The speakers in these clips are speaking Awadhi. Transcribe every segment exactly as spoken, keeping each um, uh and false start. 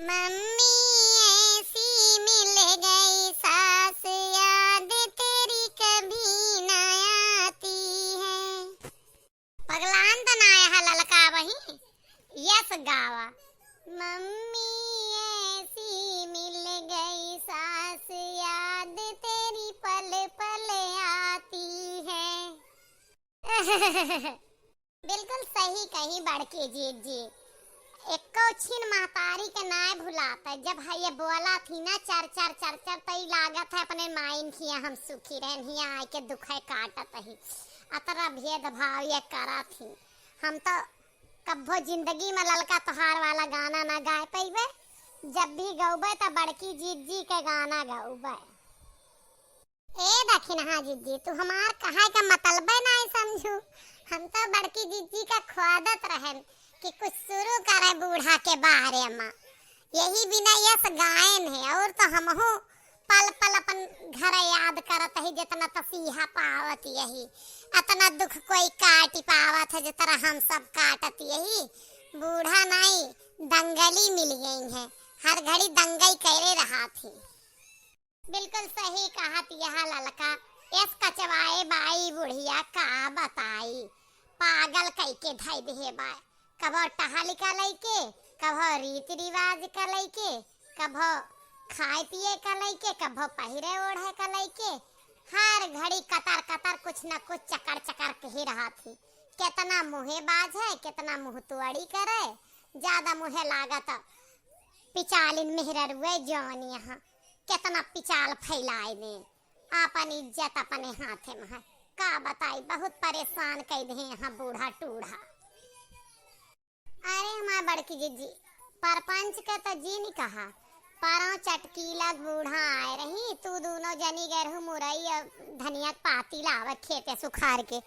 मम्मी ऐसी मिल गई सास, याद तेरी कभी ना आती है। पगलान त ना आया है ललका वही, यस गावा। मम्मी ऐसी मिल गई सास, याद तेरी पल पल आती है। बिल्कुल सही कही बड़की जीजी। एक्को छिन महतारी के नाय भुलात है। जब है ये बोला थी ना चर चर चर चर, त ई लागत है अपने माइन खिया हम सुखी रहन, हिया आके दुखे काटत ही। अतरा भेदभाव ये करा थी। हम तो कब्बो जिंदगी में ललका तोहार वाला गाना ना गाए पइबे। जब भी गौबे त बड़की जीजी के गाना गौबे। ए दखिनहा जीजी, तू हमार कहे का मतलबे नाई समझू। हम तो बड़की जीजी का ख्वादत रहन कि कुछ शुरू करे बूढ़ा के बारे में। यही बिना यस गायन है, और तो हमहू पल पल अपन घर याद करत ही, जितना तसीहा पावत यही, अतना दुख कोई काटी पावत है, जितना हम सब काटत यही। बूढ़ा नाई, दंगली मिल गई है, हर घड़ी दंगई करे रहा थी। बिल्कुल सही कहत यह ललका, एस कचवाए बाई बुढ़िया का बताई, पागल कइके धइ दिहे बाय। कभो टहल का लइके, कभो रीति रिवाज का लइके, कभो खाए पिए का लइके, कभो पहिरे ओढ़े का लइके, हर घड़ी कतर कतर कुछ न कुछ चकर चकर कही रहत ही। केतना मुँहे बाज है, केतना मुँह तोड़ी करे, ज्यादा मुँहे लागत पिचालिन मेहररुए जौन यहाँ। केतना पिचाल फैलाए दे, आपन इज्जत अपने हाथे में है। का बताई, बहुत परेशान कइ दे यहाँ बूढ़ा टूढ़ा। अरे हमार बड़की जीजी, परपंच के तो जी नहीं कहा, परौ चटकीला बूढ़ा आए रही, तू दोनों जनी गए रहू मुरई और धनिया के पाती लावे खेते सुखार के।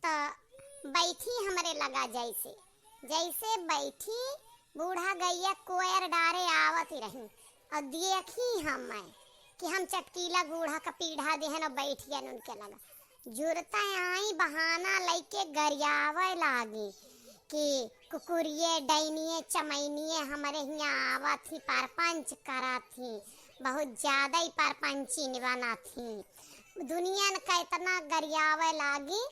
त बैठी हमरे लगा जैसे, जैसे बैठी बूढ़ा गैया कोयर डारे आवत ही रही। और देखी हम मैं कि हम चटकीला बूढ़ा का पीढ़ा देहन और बैठियन उनके लगा। जुरता आई बहाना लइके गरियावे लागी कि कुकुरिये, डैनिये, चमैनिये हमरे हियाँ आवत ही, परपंच करत ही, बहुत ज्यादा ही परपंचिन बनत ही। दुनिया न का इतना गरियावे लागी।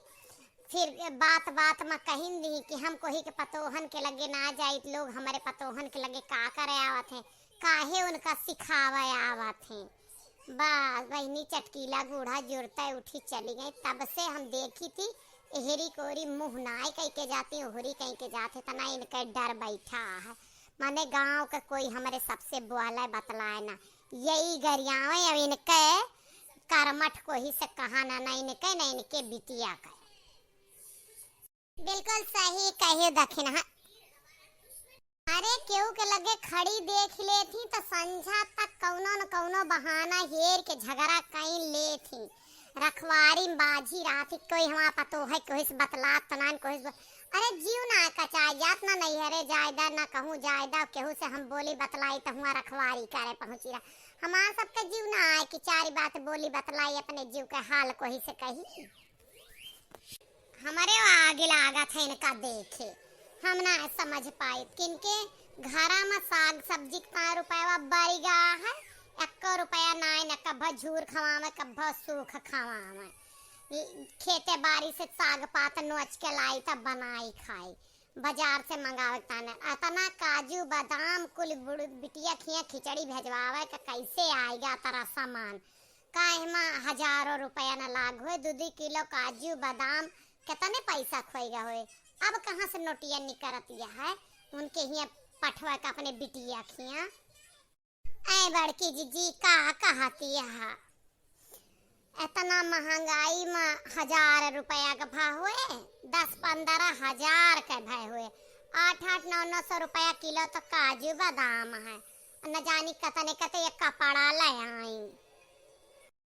फिर बात बात में कहिन दी कि हम कोही के पतोहन के लगे ना जाइत, लोग हमरे पतोहन के लगे का करे आवत हैं, काहे उनका सिखावे आवत हैं। बस बहिनी चटकीला बूढ़ा जुरते उठी चली गई। तब से हम देखी थी एहरी कोरी मुँह नाय कह के जाती, ओहरी कह के जाते, तना इनके डर बैठा है। माने गाँव के कोई हमरे सबसे बोले बतलाए ना, यही गरियावे। अब इनके करमठ कोही से कहा ना, ना इनके, ना इनके बिटिया के। बिल्कुल सही कहे दखिनहा। अरे केहू के लगे खड़ी देख लेथी त संझा तक कौनो न कौनो बहाना हेर के झगड़ा कई लेथी। रखवारी में बाझी रहत ही, कोई हमार पतोह है, कोई से बतलात त नान, कोई से ब-, अरे जीव ना कचाए जात, ना नैहरे जाए दा, ना कहूँ जाए दा, केहू से हम बोली बतलाई त हुआ रखवारी करे पहुँची रहा। हमार सबके जीव ना आए कि चारी बात बोली बतलाई, अपने जीव के हाल कोही से कही। हमरे आगे लागत है इनका देखे, हम ना समझ पाए किनके घरा में साग सब्जी के पाँच रुपया बरिगा है, एक्को रुपया नाय न, कब्बो झूर खवावे, कब्बो सूख खवावे। खेते बारी से साग पात नोच के लाई तब बनाई खाई, बाजार से मंगावे के ताने। अतना काजू बादाम कुल बुढ़-, बिटिया खिया खिचड़ी भेजवावे के कैसे आएगा अतरा सामान? काहे मा हजारों रुपया न लाग होए, दू दू किलो काजू बादाम केतने पैसा खोएगा होए। अब कहाँ से नोटिया निकरत यह है उनके हिया पठवा के अपने बिटिया खिया। ऐ बड़की जीजी का कहती यह, इतना महंगाई मा हजार रुपया के भाव होए, दस पन्द्रह हजार के भाव होए, आठ आठ नौ नौ सौ रुपया किलो तो काजू बादाम है। न जानी कतने कते ये कपड़ा ले आई।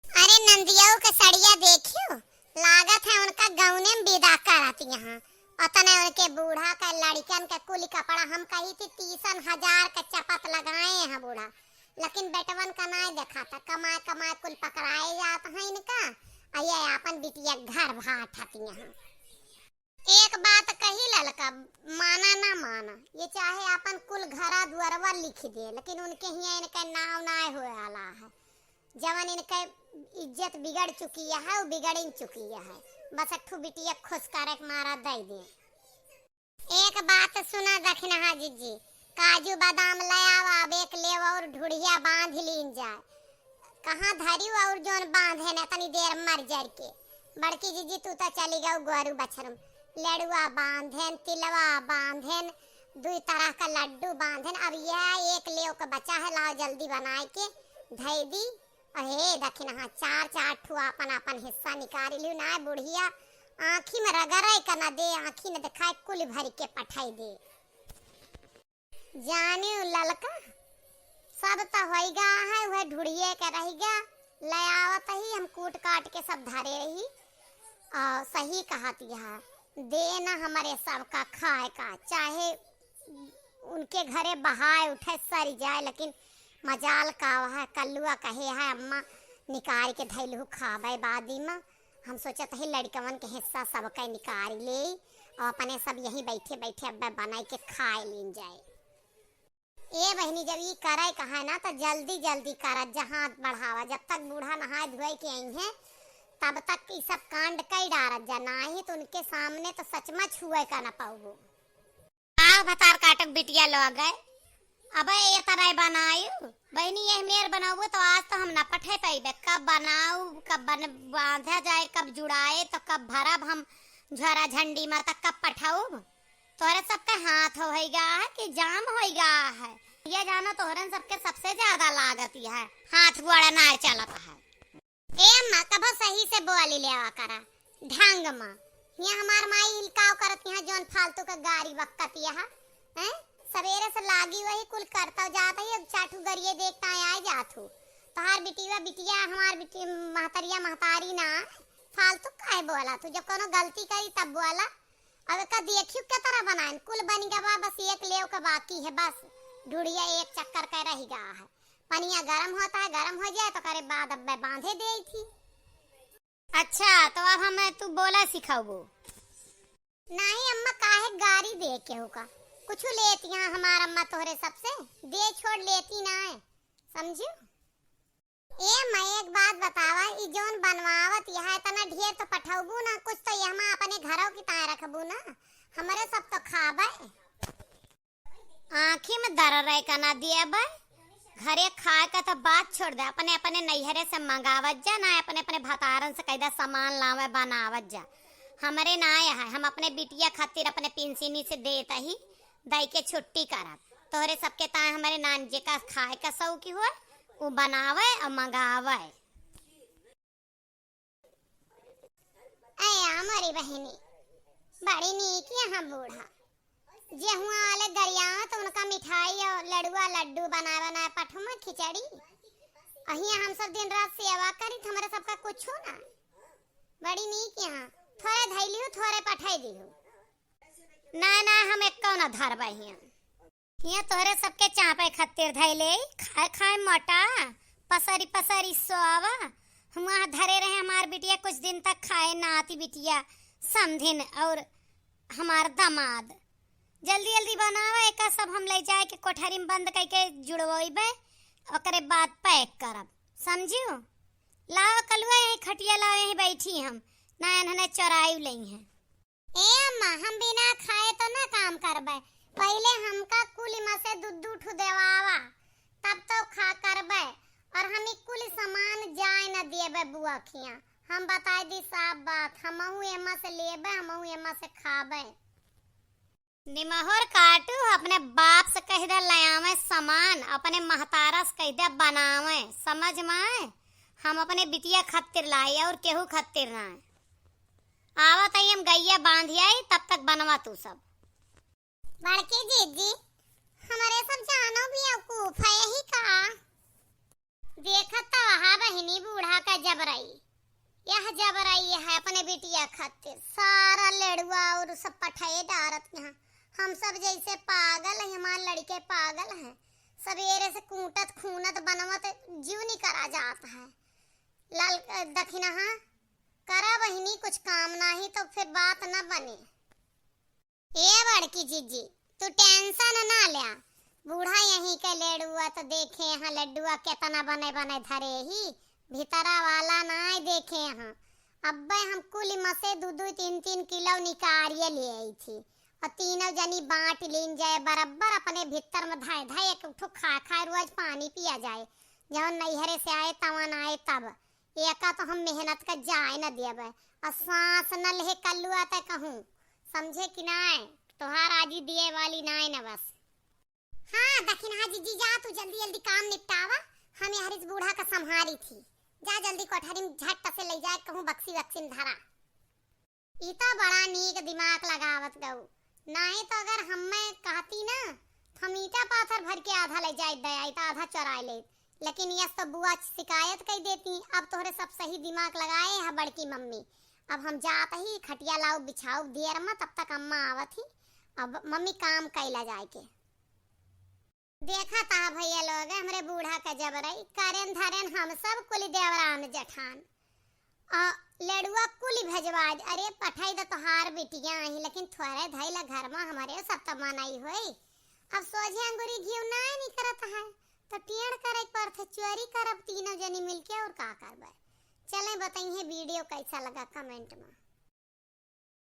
अरे नंदियो के सड़िया देखियो, लागत है उनका गौने में विदा करत यहाँ। उतने उनके बूढ़ा के लड़िकन के कुल कपड़ा हम कही थी तीसन हजार के चपत लगाए हैं बूढ़ा, लेकिन बेटवन का नाय देखा था, कमाए कमाए कुल पकड़ाए जात हैं इनका, और ये आपन बिटिया घर भाठत यहाँ। एक बात कही ललका, माना ना माना, ये चाहे आपन कुल घरा दुआरवा लिख दे, लेकिन उनके हियाँ इनके नाव नाय होए वाला है। जवन इनके इज्जत बिगड़ चुकी है, वो बिगड़ ही चुकी है। बस एक ठो बिटिया खुश करे के मारा दे दे। एक बात सुना दखिनहा जिज्जी, काजू बादाम ले आवा, अब एक लेव और ढुढ़िया बांध लीन जाए। कहाँ धरी और जौन बांधे न तनी देर मर जर के। बड़की जिज्जी तू तो चली गऊ गोरू बछरू, लड़ुआ बांधेन, तिलवा बांधेन, दुई तरह का लड्डू बांधेन। अब यह एक लेव का बचा है, लाओ जल्दी बनाए के धई दी। अहे दखिनहा, चार चार ठू आपन आपन हिस्सा निकाल लियो ना बुढ़िया, आँखी में रगड़े का न दे, आँखी न दिखाए, कुल भर के पठाई दे। जानियो ललका, सब त होइगा है, वह ढुढ़िए के रहिगा, ले आवत ही हम कूट काट के सब धरे रही। और सही कहत यह, दे न हमरे सबका खाए का, चाहे उनके घरे बहाए उठे सर जाए, लेकिन मजाल का वह कल्लुआ कहे है, अम्मा निकाल के धैलहू खाबे बादी में। हम सोचत ही लड़कवन के हिस्सा सबके निकाल ले और अपने सब यहीं बैठे बैठे अब्बे बनाई के खाए लीन जाए। ए बहिनी, जब ई करे कहा ना तो जल्दी जल्दी करत जा, हाथ बढ़ावा। जब तक बूढ़ा नहाए धोए के आई हैं तब तक ई सब कांड कई डारत जा, नाही तो उनके सामने तो सच में छुए का ना पाऊबो। आओ भतार काटक बिटिया लोग गए। अबे ये तरह बनायु बहिनी, ये मेर बनाबो तो आज तो हम न पठे पाइबे। कब बनाऊ, कब बन, बांधा जाए, कब जुड़ाए, तो कब भरब हम झोरा झंडी में, तो कब पठाऊब? तोरे सबके हाथ होइगा है कि जाम होइगा है? ये जानो तोहरन सबके सबसे ज्यादा लागत है, हाथ गोड़ ना चलत है। ए अम्मा, कबो सही से बोली लेवा करा, ढंग मा। हियाँ हमार माई इलकाव करत यहाँ जौन फालतू का गारी बकत यहाँ, हैं? सबेरे से लागी वही कुल करता जात है, अब चार ठू गरिये देखता आए जात हो। तोहार बिटिया, बिटिया, हमार बिटी, महतरिया, महतारी ना, फालतू काहे बोला तू? जब कोनो गलती करी तब बोला। अब एका देखियो के तरह बनाइन, कुल बन गवा, बस एक लेव का बाकी है, बस ढुढ़िया एक चक्कर का रह गया है। पनिया गरम होता है, गरम हो जाए तो करे बाद अब मैं बांधे दे थी। अच्छा, तो अब हमें तू बोला सिखाबो? नहीं अम्मा, काहे गारी दे के होगा? कुछ लेती हैं हमार अम्मा तोहरे सबसे, दे छोड़ लेती ना है, समझियो? ए माई, एक बात बतावा, ई जौन बनवावत यह इतना ढेर तो पठौबू ना, कुछ तो यहमा अपने घरों की ताए रखबू ना, हमरे सब तो खाबे। आँखी में दर रहे का ना दिए बे। घरे खाए का तो बात छोड़ दे, अपने अपने नैहरे से मंगावत जा ना, अपने अपने भतारन से कह दे सामान लावे बनावत जा। हमरे ना आए है, हम अपने बिटिया खातिर अपने पिंसिनी से देत ही, दई के छुट्टी करब। तोहरे सबके ताए हमरे नान जेका खाए का शौकी होए, उ बनावे और मंगावे। ए, हमारी बहिनी, बड़ी नीक यहाँ बूढ़ा। जे हुआँ आले गरियावत उनका मिठाई और लड़ुआ लड्डू बनाए बनाए पठुमा खिचड़ी। अहिया हम सब दिन रात सेवा करी, त हमरे सबका कुछो ना। बड़ी नीक यहाँ, थोड़े धैलियो, थोड़े पठाई दियो। ना, ना, हम एक्को ना धरबे हियाँ। हियाँ तोहरे सबके चापे खातिर धैले, खाए खाए मोटा, पसरी पसरी सोवा। हम वहाँ धरे रहे, हमार बिटिया कुछ दिन तक खाए ना आती बिटिया, समधिन और हमार दामाद। जल्दी जल्दी बनावा, एका सब हम ले जाए के कोठरी में बंद करके जुड़वइबे, ओकरे बाद पैक करब, समझियो? लाओ कलुआ, यहीं खटिया लाओ, यहीं बैठी हम, ना इन्हने चोराई लेई हैं। ए अम्मा, हम बिना खाए तो ना काम करबे, पहिले हमका कुल इमा से दू दू ठू देवावा, तब तो खा करबे, और हम ई कुल सामान जाए न देबे बुआ खिया। हम बताई दी साफ बात, हमहू एमा से लेबे, हमहू एमा से खाबे। निमहोर काटू, अपने बाप से कह दे लावे सामान, अपने महतारा से कह दे बनावे, समझ में आए? हम अपने बिटिया खातिर लाई और केहू खातिर ना। आवत आई हम गइया बांध आई, तब तक बनवा तू सब। बड़की जीजी, हमरे सब जानो बेवकूफ है यही का? देखत त वहा बहिनी बूढ़ा का जबरई, यह जबरई है अपने बिटिया खातिर सारा लेड़ुआ और सब पठाए डारत यहाँ। हम सब जैसे पागल है, हमार लड़के पागल हैं, सबेरे से कूटत खूनत बनवत जीव निकरा जात है। लाल दखिनहा करा बहिनी कुछ काम नाही तो फिर बात न बने। ए बड़की जीजी, तू tension ना ल्या। बूढ़ा यहीं के लेड़ुआ तो देखे हैं, लड्डुआ केतना बने बने धरे ही, भीतरा वाला नाय देखे हैं। अब्बे हम कुल मसे दू दू तीन तीन किलो निकारिए ले आई थी, और तीनों जनी बांट लीन जाए बराबर, अपने भीतर में धय धय एक ठो खा खा रोज पानी पिया जाए, जवन नैहरे से आए तवन आए तब। एका तो हम मेहनत का जाए न देबे, और सांस न लेहे कल्लुआ तय कहूँ, समझे कि नाय? तोहार आजी दिए वाली नाय न बस। हाँ दखिनहा जीजी, जा तू जल्दी जल्दी काम निपटावा, हम यहरिस बूढ़ा का संभारी थी। जा जल्दी कोठरी में झट से ले जाए कहूँ बक्सी वक्सी में धरा। ई तो बड़ा नीक दिमाग लगावत गऊ, नाहीं तो अगर हम्मे कहती ना, तो हम ईटा पाथर भर के आधा ले जाइत दे, आई तो आधा चोराए लेत। लेकिन यस तो बुआ शिकायत कई देती। अब तोहरे सब सही दिमाग लगाए है बड़की मम्मी। अब हम जात ही खटिया लाउब बिछाउब दियर में, तब तक अम्मा आवत ही। अब मम्मी काम कैला जाए के। देखा ता भैया लोग, हमरे बूढ़ा का जबरई करेन धरेन हम सब कुल देवरान जेठान। आ, लड़ुआ कुल भेजवा दे। अरे पठाई तो तोहार बिटिया आई, लेकिन थोरे धैला घर में हमरे सब तो मनाई होई। अब सोझे अंगूरी घीव नाय निकरत है, तो टेढ़ करे के पड़त है, चोरी करब तीनों जनी मिलके, और का करबे। चले बताइए video कैसा लगा comment में।